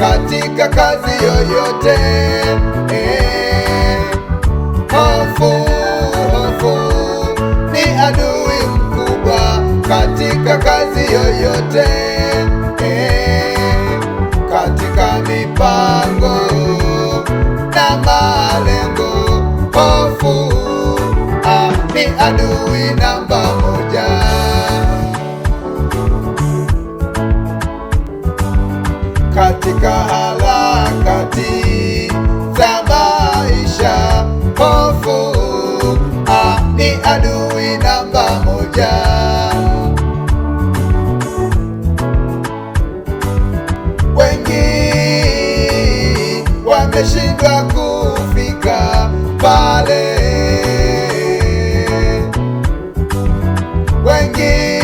katika kazi yoyote. Hofu, hofu ni adui mkubwa katika kazi yoyote. Katika mipango na malengo, hofu ni adui namba moja. Katika harakati za maisha, hofu ni adui namba moja. Wengi wameshindwa kufika pale, wengi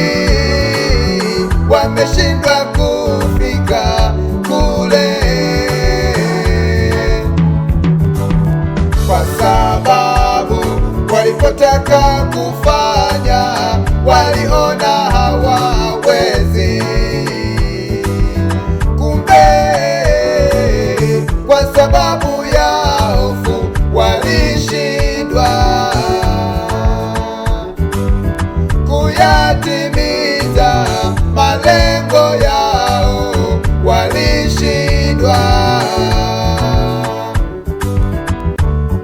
wameshindwa kufika kule, kwa sababu walipotaka kufanya waliona hawawezi. Kumbe kwa sababu ya hofu walishindwa kuyatimiza malengo yao, walishindwa.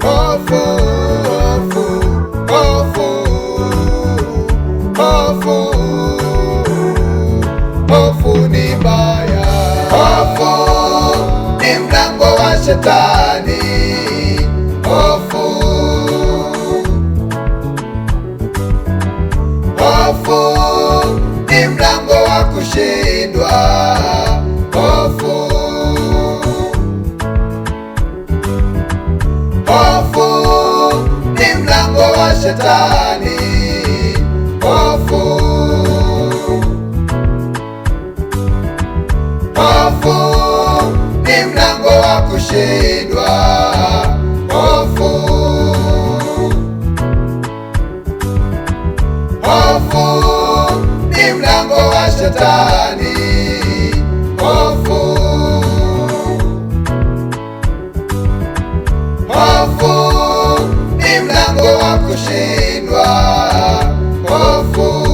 Hofu, hofu, hofu, hofu, hofu ni mbaya. Hofu ni mlango wa shetani. Hofu, hofu ni mlango wa kushindwa. Hofu, hofu ni mlango wa shetani. Hofu, hofu ni mlango wa kushindwa. Hofu, hofu ni mlango wa shetani. Hofu, hofu ni mlango wa kushindwa. Hofu.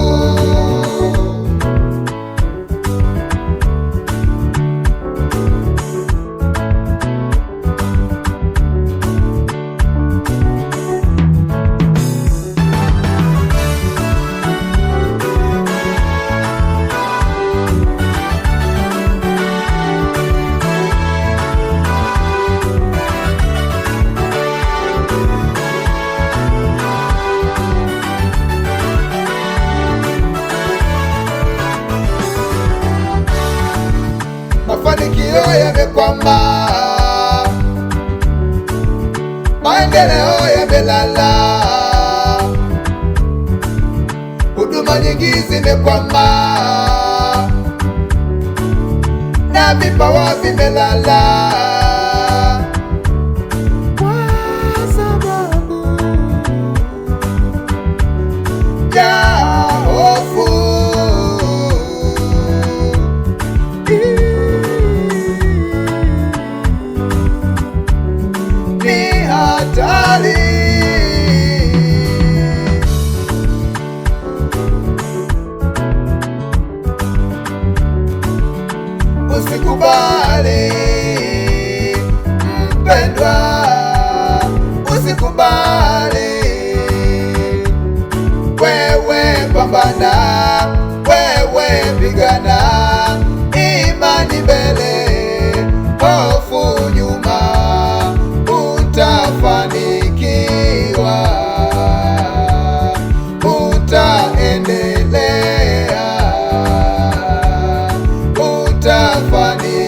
Mafanikio yamekwama, maendeleo yamelala, huduma nyingi zimekwama na vipawa vimelala, kwa sababu ya hofu. Ni hatari. Usikubali mpendwa, usikubali. Wewe pambana, wewe pigana, imani mbele, hofu nyuma, utafanikiwa, utaendelea, utafanikiwa,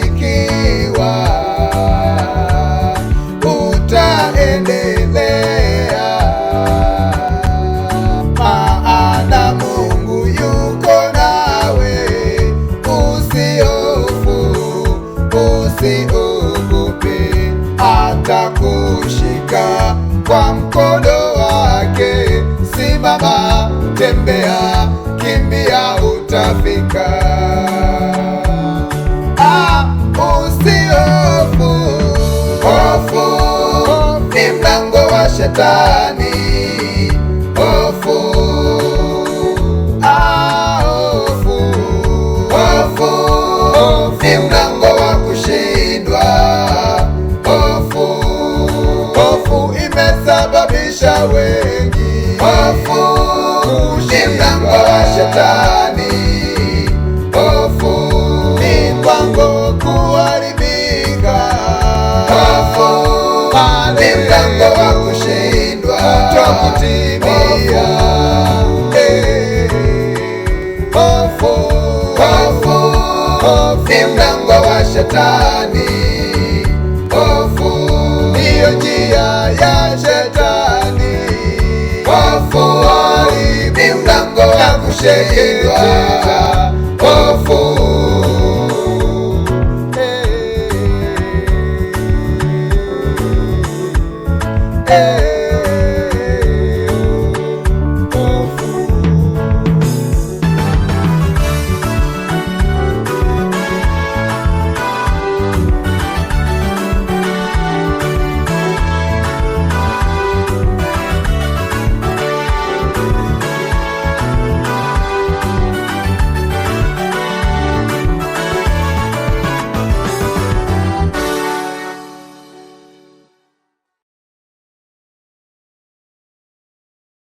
utaendelea, maana Mungu yuko nawe, usihofu, usiogope, atakushika kwa mkono wake. Simama, tembea, kimbia, utafika. Ah, usihofu. shetani. Hofu, ah, hofu, hofu ni mlango wa kushindwa. Hofu, hofu imesababisha wengi. Hofu ni mlango wa shetani. Hofu mipango kuharibika. Hofu ni mlango wa kushindwa, kutokutimia. Eh, hofu, hofu ni mlango wa shetani. Hofu ndiyo njia ya shetani. Hofu ni mlango wa kushindwa. Hofu. Eh, eh.